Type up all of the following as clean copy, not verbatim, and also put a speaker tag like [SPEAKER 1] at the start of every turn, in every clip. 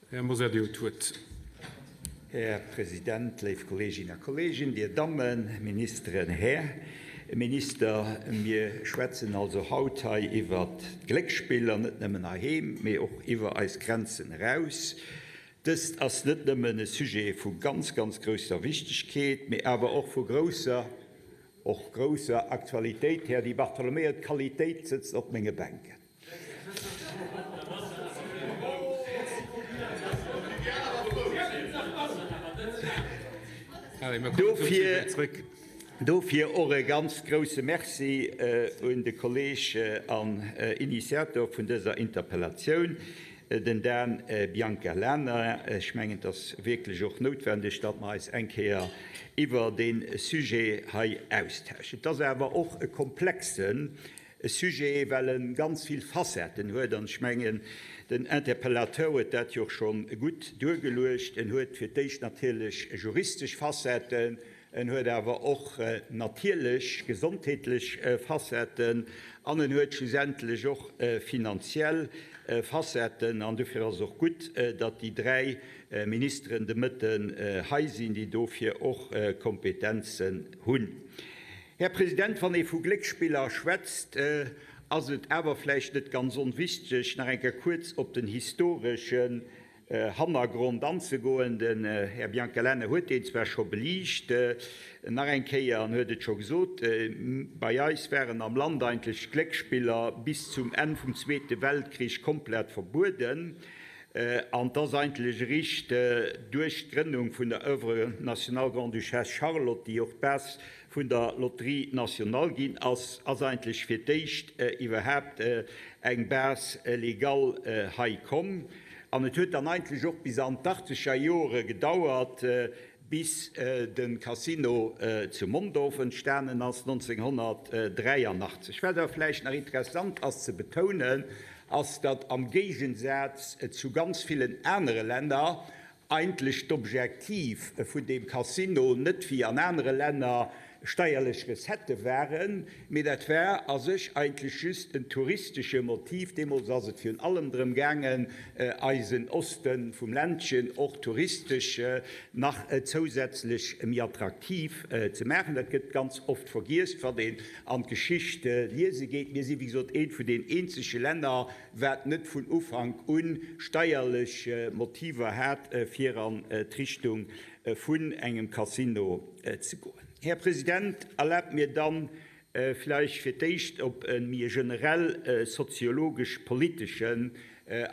[SPEAKER 1] Här Mosar, Dir hutt d'Wuert.
[SPEAKER 2] Här President, léif Kolleeginnen a Kolleegen, Dir Dammen, Ministeren, Här Minister, mir schwätzen also haut hei iwwert d'Gléckspiller, net nëmmen heiheem, mee och iwwer eis Grenzen eraus. Dëst ass net nëmmen e Sujet vu ganz, ganz grousser Wichtigkeet, mee awer och vu grousser, och grousser Aktualitéit. Här Di Bartolomeo, d'Qualitéit sëtzt op menge Bänken. Dofir och e ganz grouse Merci un de Kolleeg an Initiator vun dëser Interpellatioun, den Dan Biancalana. Ech mengen, et ass wierklech och noutwendeg, datt mer eis eng Kéier iwwer dee Sujet hei austauschen. Et ass awer och e komplexe E Sujet, well e ganz vill Facetten huet, an ech mengen, den Interpellateur huet dat jo och scho gutt duergeluecht. En huet fir d'éischt natierlech juristesch Facetten, en huet awer och natierlech gesondheetlech Facetten an en huet schlussendlech och finanziell Facetten. An dofir ass et och gutt, datt déi dräi Ministeren de Mëtten hei sinn, déi dofir och Kompetenzen hunn. Här President, wann ee vu Glécksspiller schwätzt, ass et awer vläicht net ganz onwichteg, nach eng Kéier kuerz op den historeschen Hannergrond anzegoen. Den Här Biancalana huet deen zwar scho beliicht, nach eng Kéier, an huet et scho gesot, Bei eis waren am Land eigentlech d'Glécksspiller bis zum Enn vum Zweete Weltkrich komplett verbueden. An 't ass eigentlech eréischt duerch d'Grënnung vun der Oeuvre Nationale Grande-Duchesse Charlotte, déi och d'Base vun der Loterie Nationale ginn ass, ass eigentlech fir d'éischt iwwerhaapt eng Base légale hei komm. An et huet dann eigentlech och bis an d'Achtzeger Jore gedauert, bis de Casino zu Mondorf entstanen ass 1983. Wat awer vläicht nach interessant ass ze betounen, ass, datt am Géigensaz zu ganz villen anere Länner eigentlech d'Objektiv vun deem Casino net wéi an anere Länner steierlech Recettë waren, mee dat war a sech eigentlech just en touristesche Motiv. Deemools ass et virun allem drëm gaangen, eisen Oste vum Ländchen och touristesch nach zousätzlech méi attraktiv ze maachen. Dat gëtt ganz oft vergiess, wann een an d'Geschicht liese geet. Mir si wéi gesot eent vun den eenzege Länner, wat net vun Ufank u steierlech Motiver hat, fir an d'Richtung vun engem Casino ze goen. Här President, erlaabt mir dann vläicht fir d'éischt op e méi generell soziologesch-politeschen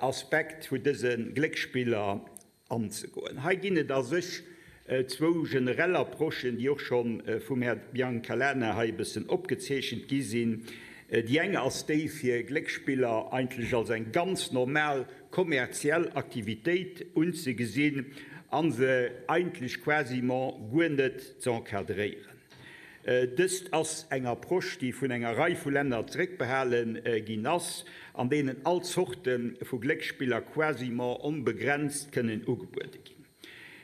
[SPEAKER 2] Aspekt vu dëse Gléckspiller anzegoen. Hei ginn et a sech zwou generell Approchen, déi och scho vum Här Biancalana hei e bëssen opgezeechent gi sinn. Déi eng ass déi, fir Gléckspiller eigentlech als eng ganz normal kommerziell Aktivitéit unzegesinn a se eigentlech quasiment guer net z'encadréieren. Dëst ass eng Approche, déi vun enger Rei vu Länner zeréckbehale ginn ass, an deenen all Zorte vu Glécksspiller quasiment onbegrenzt kënnen ugebuede ginn.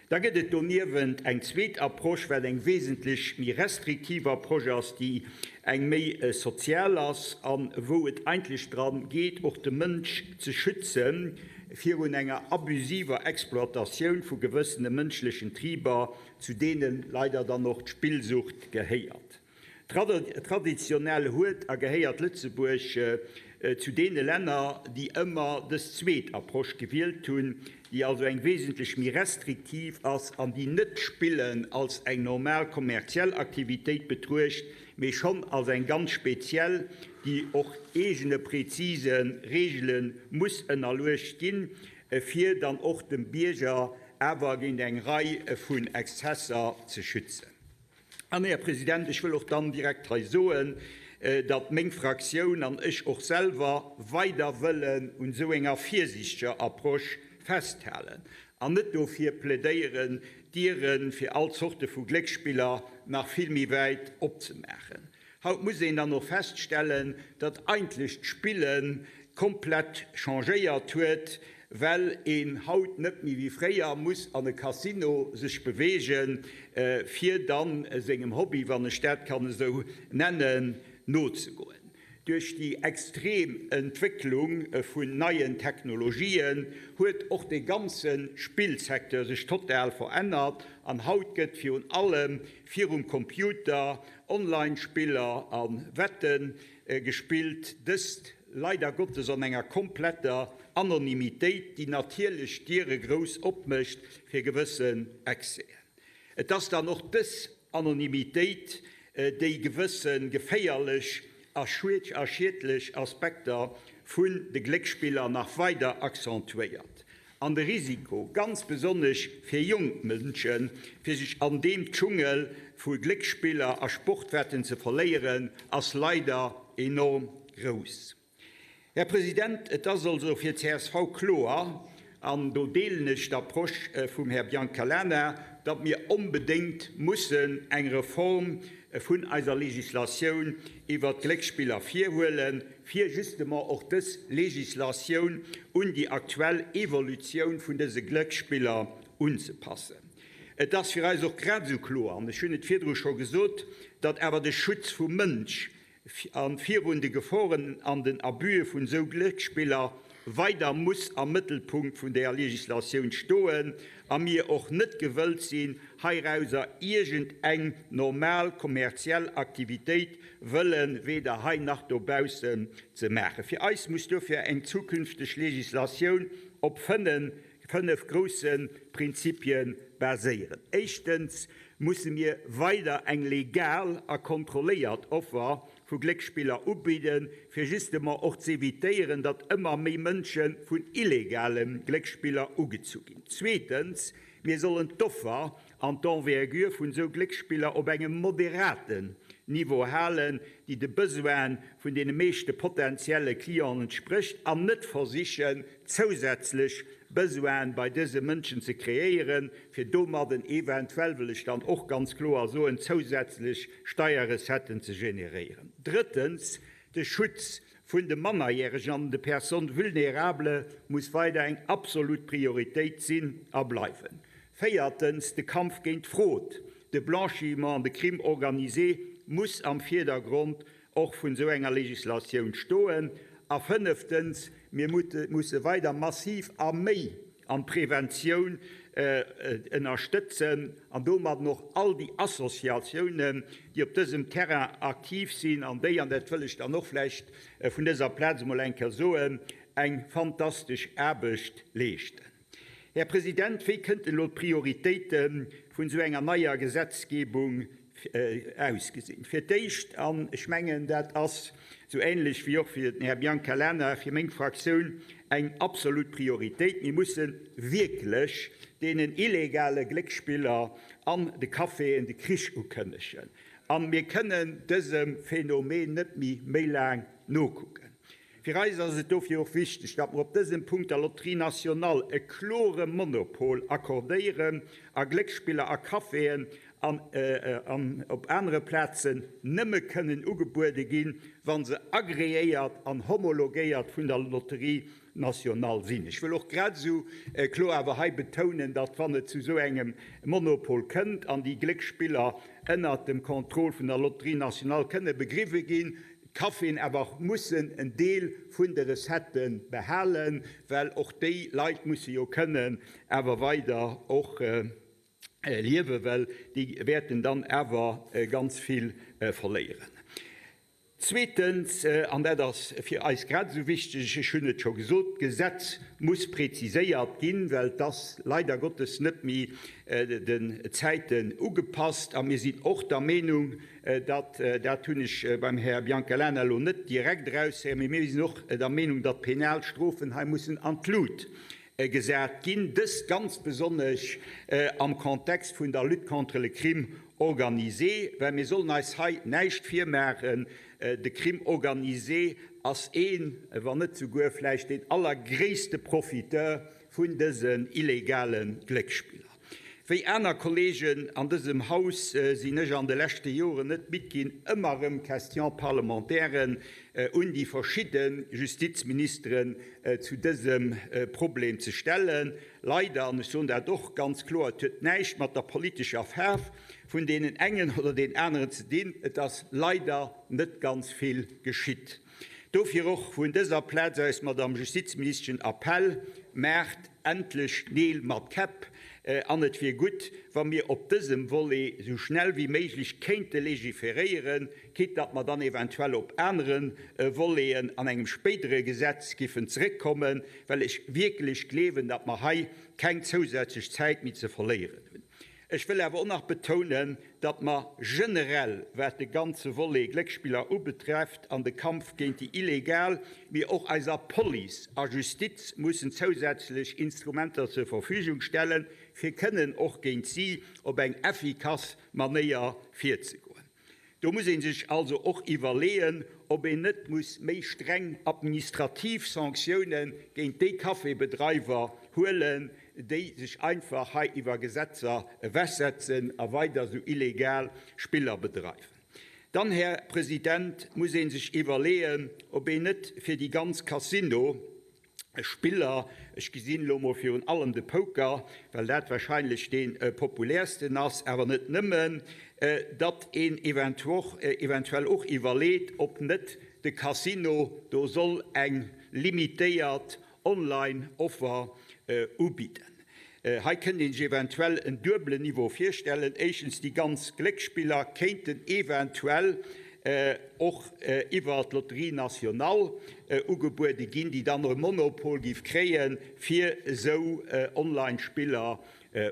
[SPEAKER 2] Da gëtt et doniewent eng zweet Approche, wat eng wesentlech méi restriktiv Approche ass, déi eng méi sozial ass a wou et eigentlech dran geet, och de Mënsch ze schütze virun enger abusiver Exploitatioun vu gewëssene mënschlechen Triber, zu deene leider dann och d'Spillsucht gehéiert. Traditionell huet a gehéiert Lëtzebuerg zu deene Länner, déi ëmmer dës zweet Approche gewielt hunn, déi also eng wesentlech méi restriktiv ass an déi net d'Spillen als eng normal kommerziell Aktivitéit betruecht, mee schonn als eng ganz speziell, déi och eegene prezise Reegele muss ënnerluecht ginn, fir dann och dem Bierger awer géint eng Rei vun Exzesser ze schützen. An, Här President, ech wëll och dann direkt hei soen, datt meng Fraktioun an ech och selwer weider wëllen un esou enger virsiichteger Approche festhalen an net dofir plädéieren, d'Diere fir all Zorte vu Glécksspiller nach vill méi wäit opzemaachen. Haut muss een dann och feststellen, datt eigentlech d'Spille komplett changéiert huet, well een haut net méi wéi fréier muss an e Casino sech beweegen, fir dann sengem Hobby, wann ech dat kann esou nennen, nozegoen. Duerch déi extrem Entwécklung vun neien Technologien huet och de ganze Spillsecteur sech total verännert an haut gëtt virun allem virum Computer Online-Spiller a Wette gespillt, dëst leider Gottes an enger kompletter Anonymitéit, déi natierlech d'Diere grouss opmécht fir gewëssen Excèsen. Et ass dann och dës Anonymitéit, déi gewësse geféierlech a schiedlech Aspekter vun de Gléckspiller nach weider accentuéiert an de Risiko, ganz besonnesch fir jonk Mënschen, fir sech an deem Dschungel vu Gléckspiller a Sportwetten ze verléieren, ass leider enorm grouss. Här President, et ass also fir csv kloer, an do deelen ech d'Approche vum Här Biancalana, datt mir onbedéngt mussen eng Reform vun eiser Législatioun iwwert d'Glécksspiller virhuelen, fir justement och dës Législatioun un déi aktuell Evolutioun vun dëse Glécksspiller unzepassen. Et ass fir eis och grad esou kloer, an ech hunn et virdru scho gesot, datt awer de Schutz vum Mënsch a virun de Geforen an den Abüe vun esou Gléckspiller weider muss am Mëttelpunkt vun där Législatioun stoen a mir och net gewëllt sinn, heirauser iergend eng normal kommerziell Aktivitéit wëlle weder hei nach dobaussen ze maachen. Fir eis muss dofir eng zukünfteg Législatioun op 5 grousse Prinzipie baséieren. Éischtens musse mir weider eng legal a kontrolléiert Offer vu Glécksspiller ubidden, fir justement och z'evitéieren, datt ëmmer méi Mënsche vun illegale Glécksspiller ugezu ginn. Zweetens, mir sollen d'Offer an d'Envergure vun esou Glécksspiller op engem moderaten Niveau halen, déi de Besoine vun deene meeschte potentielle Clienten entsprécht, an net versichen, zousätzlech Besoine bei dëse Mënschen ze kreéieren, fir domadden eventuell, wëll ech dann och ganz kloer soen, zousätzlech Steierrecetten ze generéieren. Drëttens, de Schutz vun de Mannerjäregen an de Personnes vulnérables muss weider eng absolut Prioritéit sinn a bleiwen. Véiertens, de Kampf géint d'Frod, de Blanchiment an de Crime organisé muss am Vierdergrond och vun esou enger Législatioun stoen. A fënneftens, mir musse weider massiv a méi an d'Preventioun ënnerstëtzen an domadden och all déi Associatiounen, déi op dësem Terrain aktiv sinn an déi, an dat wëll ech dann och vläicht vun dëser Plaz emol eng Kéier soen, eng fantastesch Aarbecht leeschten. Här President, wéi kënnten elo d'Prioritéite vun esou enger neier Gesetzgebung ausgesinn? Fir d'éischt, an ech mengen, dat ass esou ähnlech wéi och fir den Här Biancalana, fir meng Fraktioun eng absolut Prioritéit, Mir musse wierklech deenen illegale Glécksspiller an de Caféen de Krich ukënnegen. A mir kënnen dësem Phänomen net méi méi laang nokucken. Fir eis ass et dofir och wichteg, datt mer op dësem Punkt der Loterie Nationale e klore Monopol accordéieren a Glécksspiller a Caféen an op anere Plazen nëmme kënnen ugebuede ginn, wa se agreéiert an homologéiert vun der Loterie Nationale sinn. Ech wëll och grad esou kloer awer hei betounen, datt, wann et zu esou engem Monopol kënnt an déi Glécksspiller ënnert dem Contrôle vun der Loterie Nationale kënne begriwwe ginn, d'Caféen awer och mussen en Deel vun de Recettë behalen, well och déi Leit musse jo kënnen awer weider och liewen, well déi wäerten dann awer ganz vill verléieren. Zweetens, an dat ass fir eis grad esou wichteg, ech hunn et scho gesot, d'Gesetz muss präziséiert ginn, well et ass leider Gottes net méi den Zäiten ugepasst. A mir sinn och der Meenung, datt, dat hunn ech beim Här Biancalana elo net direkt eraushéieren, mee mir sinn och der Meenung, datt d'penal Strofen hei mussen an d'Lut gesat ginn, dëst ganz besonnesch am Kontext vun der Lutte contre le crime organisé, well mir sollen eis hei näischt virmaachen, de Crime organisé ass een, wann net souguer vläicht deen allergréisste Profiteur vun dësen illegale Glécksspiller. Wéi aner Kolleegen an dësem Haus sinn ech an de leschte Joren net midd ginn, ëmmer erëm Question-parlementairen un déi verschidde Justizministeren zu dësem Problem ze stellen. Leider, an ech soen dat och ganz kloer, et huet näischt mat der politescher Faarf vun deenen engen oder deenen aneren ze dinn, et ass leider net ganz vill geschitt. Dofir och vun dëser Plaz aus, Madamm Justizministesch, en Appell, Maacht endlech Neel mat Käpp! An et wier gutt, wa mir op dësem Volet esou schnell wéi méiglech kéinte legiferéieren, quitte datt mer dann eventuell op anere Voleten an engem spéidere Gesetz giffen zeréckkommen, well ech wierklech gleewen, datt mer hei keng zousätzlech Zäit méi ze verléieren hunn. Ech wëll awer och nach betounen, datt mer generell, wat de ganze Volet Glécksspiller ubetrefft an de Kampf géint déi illegal, mir och eiser Police a Justiz mussen zousätzlech Instrumenter zur Verfügung stellen, fir kënnen och géint si op eng effikass Manéier virzegoen. Do muss ee sech also och iwwerleeën, ob een net muss méi streng administrativ Sanctiounen géint déi Cafébedreiwer huelen, déi sech einfach hei iwwer Gesetzer ewechsetzen a weider esou illegal Spiller bedreiwen. Dann, Här President, muss ee sech iwwerleeën, ob een net fir déi ganz Casino, Spiller, ech gesinn elo mol virun allem de Poker, well dat wahrscheinlech dee populärsten ass, awer net nëmmen, datt een eventuell och iwwerleet, ob net de Casino do soll eng limitéiert Online-Offer ubidden. Hei kënnt een sech eventuell en duebelen Niveau virstellen, éischtens, déi ganz Glécksspiller kéinten eventuell och iwwer d'Loterie nationale ugebuede ginn, déi dann e Monopol géif kréien, fir esou Online-Spiller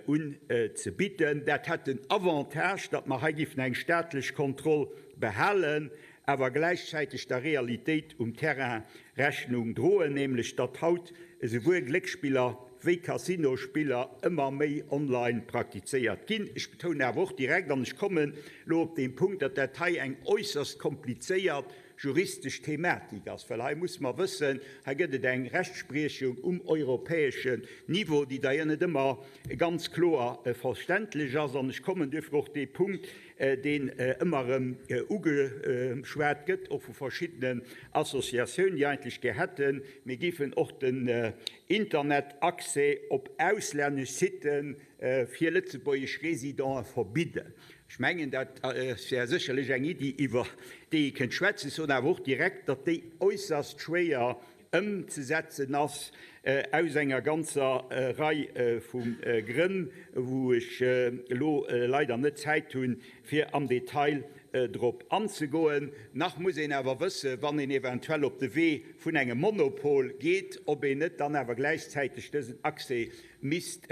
[SPEAKER 2] unzebidden. Dat hätt den Avantage, datt mer hei géifen eng staatlech Kontroll behalen, awer gläichzäiteg der Realitéit um Terrain Rechnung droen, nämlech datt haut esouwuel Glécksspiller wéi Casinospiller ëmmer méi online praktizéiert ginn. Ech betounen awer och direkt, an ech kommen elo op dee Punkt, datt dat hei eng äusserst komplizéiert juristesch Thematik ass, well hei muss mer wëssen, hei gëtt et eng Rechtspriechung um europäeschen Niveau, déi d'ailleurs net ëmmer ganz kloer verständlech ass. An ech kommen duerfir och dee Punkt, deen ëmmer erëm ugeschwat gëtt, och vu verschiddenen Associatiounen, déi eigentlech gär hätten, mir géifen och den Internetaccès op auslännesch Sitte fir lëtzebuergesch Résidenten verbidden. Ech mengen, dat wär sécherlech eng Iddi, iwwer déi ee kënnt schwätzen. Ech soen awer och direkt, datt déi äusserst schwéier ëmzesetzen ass, aus enger ganzer Rei vu Grënn, wou ech elo leider net Zäit hunn, fir am Detail drop anzegoen. Nach muss een awer wëssen, wann een eventuell op de Wee vun engem Monopol geet, ob een net dann awer gläichzäiteg dësen Accès misst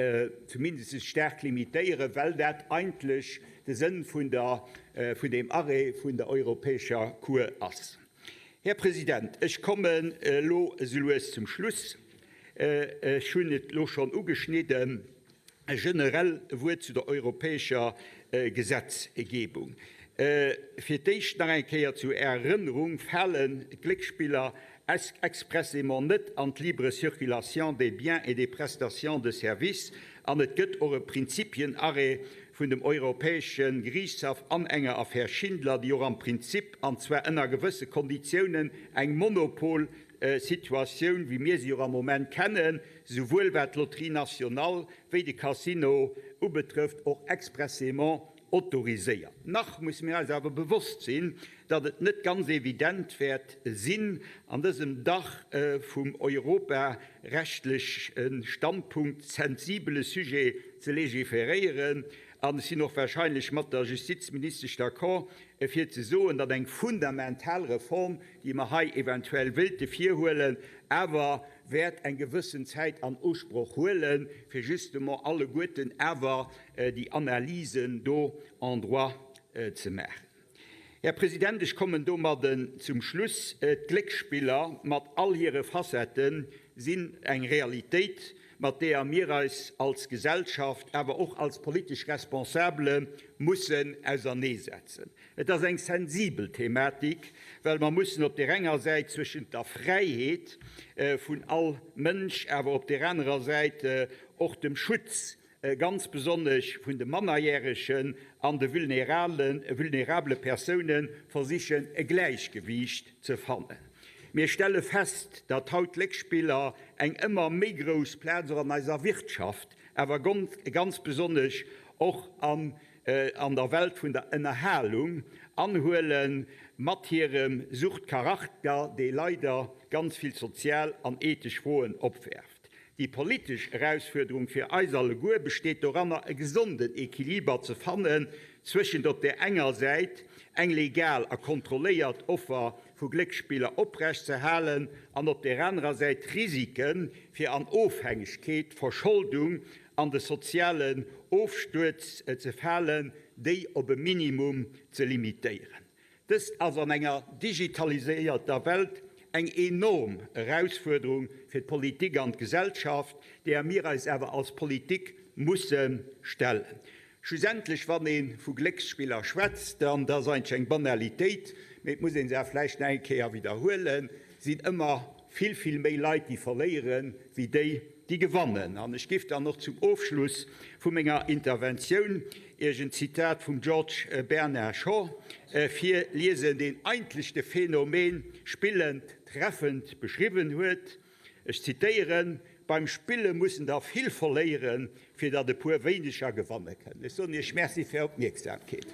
[SPEAKER 2] zumindest staark limitéieren, well dat eigentlech de Sënn vun der, vun deem Arrêt vun der Europäescher Cour ass. Här President, ech kommen elo esou lues zum Schluss. Ech hunn et elo schonn ugeschnidden, e generell Wuert zu der europäescher Gesetzgebung. Fir d'éischt nach eng Kéier zu Ärer Erënnerung, Falen d'Glécksspiller expressément net an d'libre circulation des biens et des prestations de services an et gëtt och e Prinzipienarrêt vun dem Europäesche Geriichtshaff an enger Affär Schindler, déi och am Prinzip, an zwar ënner gewësse Konditiounen, eng Monopolsituatioun, wéi mir se jo am Moment kennen, souwuel wat d'Loterie nationale wéi de Casino ubetrëfft, och expressément autoriséiert. Nach musse mir eis awer bewosst sinn, datt et net ganz evident wäert sinn, an dësem dach vum europarechtleche Standpunkt sensibele Sujet ze legiferéieren. An ech sinn och wahrscheinlech mat der Justizministesch d'accord, fir ze soen, datt eng fundamental Reform, déi mer hei eventuell wéilte virhuelen, awer wäert eng gewëssen Zäit an Usproch huelen, fir justement alleguerten awer déi Analysen do en droit ze maachen. Här President, ech kommen domadden zum Schluss. D'Glécksspiller mat all hire Facettë sinn eng Realitéit, mat deeër mir eis als Gesellschaft, awer och als politesch Responsabele mussen auserneesetzen. Et ass eng sensibel Thematik, well mer mussen op där enger Säit zwëschent der Fräiheet vun all Mënsch, awer op där anerer Säit och dem Schutz. ganz besonnesch vun de Mannerjäregen an de vulnerabele Persoune versichen e Gläichgewiicht ze fannen. Mir stelle fest, datt haut d'Glécksspiller eng ëmmer méi grouss Plaz och an eiser Wirtschaft, awer ganz besonnesch och an der Welt vun der Ënnerhalung anhuelen, mat hirem Suchtcharakter, dee leider ganz vill sozial an ethesch Froen opwerft. Déi politesch Erausfuerderung fir eis alleguer besteet doranner, e gesonden Equiliber ze fannen zwëschent op där enger Säit eng legal a kontrolléiert Offer vu Glécksspiller oprecht ze halen an op där anerer Säit d'Risike fir an Ofhängegkeet, Verscholdung an de sozialen Ofstuerz ze falen, déi op e Minimum ze limitéieren. Dëst ass an enger digitaliséierter Welt eng enorm Erausfuerderung fir d'Politik an d'Gesellschaft, deeër mir eis awer als Politik musse stellen. Schlussendlech, wann ee vu Glécksspiller schwätzt, an dat ass eigentlech eng Banalitéit, mee et muss ee se awer vläicht nach eng Kéier widderhuelen, sinn ëmmer vill, vill méi Leit, déi verléieren, wéi déi, déi gewannen. An ech giff dann och zum Ofschluss vu menger Interventioun Iech en Zitat vum George Bernard Shaw virliesen, deen eigentlech de Phänomen Spillen treffend beschriwwen huet. Ech zitéieren, Beim Spille mussen der vill verléieren, fir datt e puer wéineger gewanne kënnen. Ech soen Iech Merci fir Är Opmierksamkeet.